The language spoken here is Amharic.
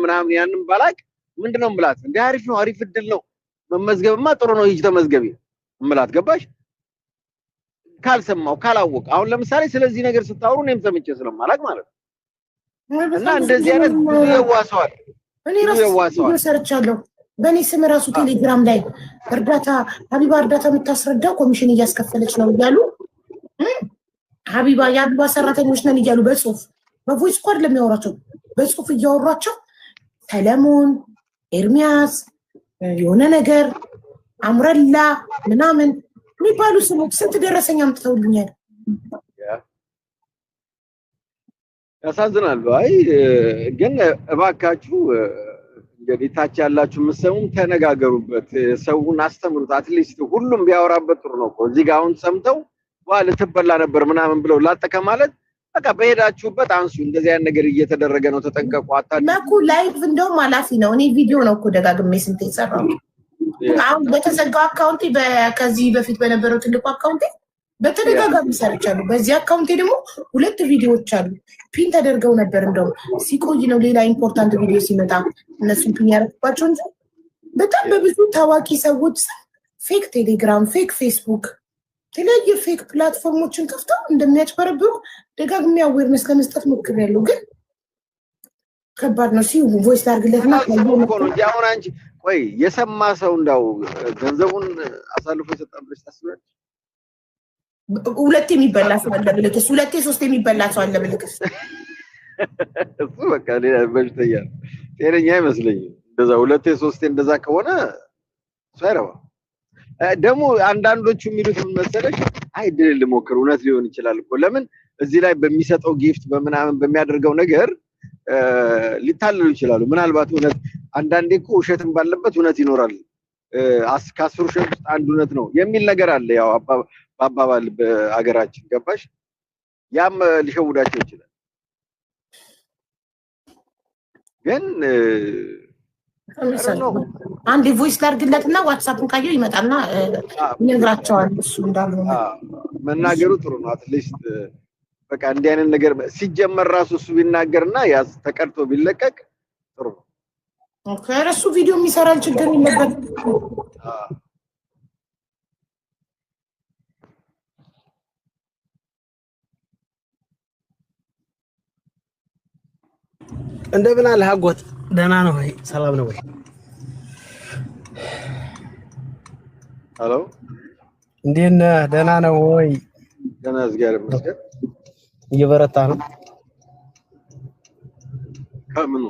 ምናምን ያንን ባላቅ ምንድነው ምላት? እንደ አሪፍ ነው፣ አሪፍ እድል ነው፣ መመዝገብማ ጥሩ ነው፣ ሂጅ ተመዝገቢ እምላት። ገባሽ? ካልሰማው ካላወቅ፣ አሁን ለምሳሌ ስለዚህ ነገር ስታወሩ እኔም ሰምቼ ስለማላቅ ማለት ነው። እና እንደዚህ አይነት ብዙ የዋህ ሰው አለ። እኔ ራሱ ቪዲዮ ሰርቻለሁ። በእኔ ስም ራሱ ቴሌግራም ላይ እርዳታ ሀቢባ እርዳታ የምታስረዳው ኮሚሽን እያስከፈለች ነው እያሉ፣ ሀቢባ የሀቢባ ሰራተኞች ነን እያሉ በጽሁፍ፣ በ voice እኮ አይደለም የሚያወራቸው፣ በጽሁፍ እያወሯቸው ሰለሞን፣ ኤርሚያስ፣ የሆነ ነገር አሙረላ ምናምን የሚባሉ ስሞች ስንት ደረሰኝ አምጥተውልኛል። ያሳዝናሉ። አይ ግን እባካችሁ እንግዲህ ታች ያላችሁ የምትሰሙም ተነጋገሩበት፣ ሰውን አስተምሩት። At least ሁሉም ቢያወራበት ጥሩ ነው እኮ። እዚህ ጋር አሁን ሰምተው ዋ ልትበላ ነበር ምናምን ብለው ላጠቀ ማለት በቃ በሄዳችሁበት አንሱ። እንደዚህ አይነት ነገር እየተደረገ ነው፣ ተጠንቀቁ። መኩ live እንደውም አላፊ ነው። እኔ ቪዲዮ ነው እኮ ደጋግሜ ስንት የሰራው። አሁን በተዘጋው account ኤ፣ ከዚህ በፊት በነበረው ትልቁ account ኤ በተደጋጋሚ ሰርቻለሁ። በዚህ account ኤ ደግሞ ሁለት ቪዲዮዎች አሉ፣ pin ተደርገው ነበር። እንደውም ሲቆይ ነው ሌላ important ቪዲዮ ሲመጣ እነሱን pin ያደረግባቸው እንጂ በጣም በብዙ ታዋቂ ሰዎች fake ቴሌግራም፣ fake ፌስቡክ፣ የተለያየ fake platform ኦችን ከፍተው እንደሚያጭበረብሩ ደጋግሜ awareness ለመስጠት ሞክሬያለሁ፣ ግን ከባድ ነው። ሲ voice ላድርግለትና ነው እንጂ አሁን አንቺ ቆይ የሰማ ሰው እንዳው ገንዘቡን አሳልፎ ይሰጣል ብለሽ ታስቢያለሽ? ሁለቴ የሚበላ ሰው አለ ብልክስ፣ ሁለቴ ሶስት የሚበላ ሰው አለ ብልክስ። እሱ በቃ ሌላ በሽተኛ ነው፣ ጤነኛ አይመስለኝም። እንደዛ ሁለቴ ሶስቴ እንደዛ ከሆነ እሱ አይረባም። ደግሞ አንዳንዶቹ የሚሉት ምን መሰለሽ፣ አይ እድል ልሞክር፣ እውነት ሊሆን ይችላል እኮ፣ ለምን እዚህ ላይ በሚሰጠው gift በምናምን በሚያደርገው ነገር ሊታለሉ ይችላሉ። ምናልባት እውነት፣ አንዳንዴ እኮ ውሸትም ባለበት እውነት ይኖራል። ከ10 ውሸት ውስጥ አንድ እውነት ነው የሚል ነገር አለ። ያው በአባባል በሀገራችን፣ ገባሽ? ያም ሊሸውዳቸው ይችላል። ግን አንድ voice ላድርግለትና ዋትሳፕን ካየው ይመጣና ይነግራቸዋል እሱ እንዳልሆነ። መናገሩ ጥሩ ነው። At least በቃ እንዲህ አይነት ነገር ሲጀመር ራሱ እሱ ቢናገርና ያ ተቀርቶ ቢለቀቅ ጥሩ ነው። Okay፣ እሱ ቪዲዮ የሚሰራል፣ ችግር የለበትም። እንደምን አለህ አጎት? ደህና ነው ወይ? ሰላም ነው ወይ? Hello። እንዴት ነህ? ደህና ነው ወይ? ደህና፣ እግዚአብሔር ይመስገን። እየበረታ ነው? ከምኑ?